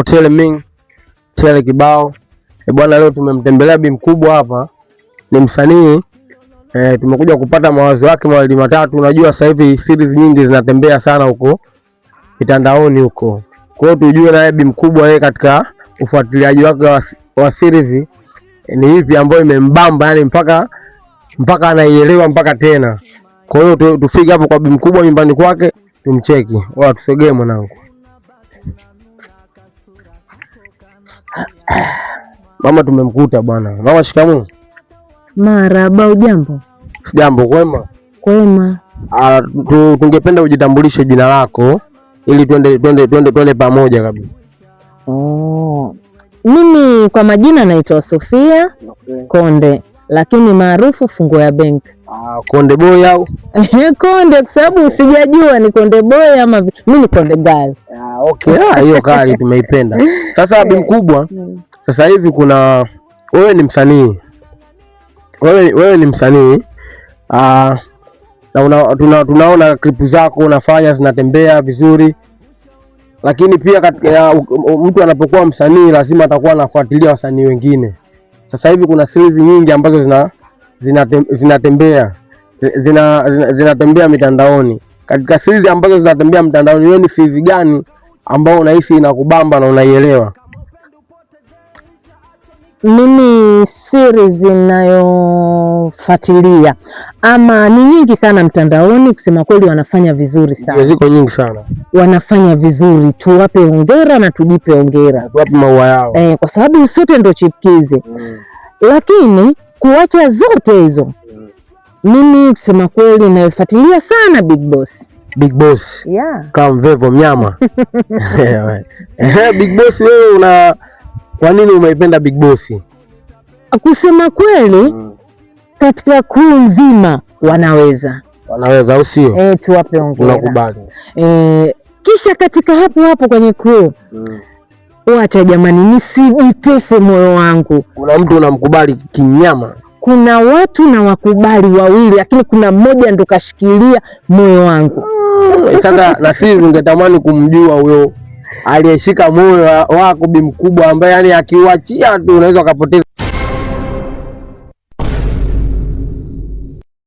Tele Ming Tele kibao. E bwana, leo tumemtembelea bi mkubwa hapa, ni msanii tumekuja kupata mawazo yake mawili matatu. Unajua sasa hivi series nyingi zinatembea sana huko mitandaoni huko, kwa hiyo tujue naye bi mkubwa yeye katika ufuatiliaji wake wa series ni ipi ambayo imembamba, yani mpaka anaielewa mpaka tena. Kwa hiyo tufike hapo kwa bi mkubwa nyumbani kwake tumcheki. Wala tusogee mwanangu. Mama tumemkuta bwana. Mama, shikamoo. Marahaba. Ujambo? Sijambo. Kwema? Kwema. Tungependa ujitambulishe jina lako ili twende twende twende twende pamoja kabisa. Oh. Mimi kwa majina naitwa Sofia Konde, lakini maarufu Funguo ya Benki. Ah, Konde Boy au? Konde kwa sababu sijajua ni Konde Boy ama mimi ni Konde Girl. Ah, okay. Ah, hiyo kali tumeipenda. Sasa bi mkubwa, sasa hivi kuna wewe ni msanii. Wewe ni msanii. Ah, na tunaona klipu zako unafanya zinatembea vizuri, lakini pia mtu anapokuwa msanii lazima atakuwa anafuatilia wasanii wengine. Sasa hivi kuna series nyingi ambazo zinatembea mitandaoni. Katika series ambazo zinatembea mtandaoni, wewe ni series gani ambao unahisi inakubamba na unaielewa? Mimi series ninayofuatilia ama ni nyingi sana mtandaoni, kusema kweli wanafanya vizuri sana. Ziko nyingi sana. Wanafanya vizuri, tuwape hongera na tujipe hongera, tuwape maua yao. Kwa sababu sote ndo chipkizi. Lakini kuacha zote hizo, mimi kusema kweli nayofuatilia sana Big Boss. Big Boss. Yeah. Kama mvevo mnyama. Big Boss, wewe una kwa nini umeipenda Big Boss? Kusema kweli katika crew nzima wanaweza. Wanaweza au sio? Tuwape hongera. Unakubali. Kisha katika hapo hapo kwenye crew wacha jamani, nisijitese moyo wangu. Kuna mtu unamkubali kinyama. Kuna watu na wakubali wawili, lakini kuna mmoja ndo kashikilia moyo wangu. Sasa na sisi tungetamani kumjua huyo aliyeshika moyo wako bi mkubwa, ambaye yani akiuachia tu unaweza ukapoteza.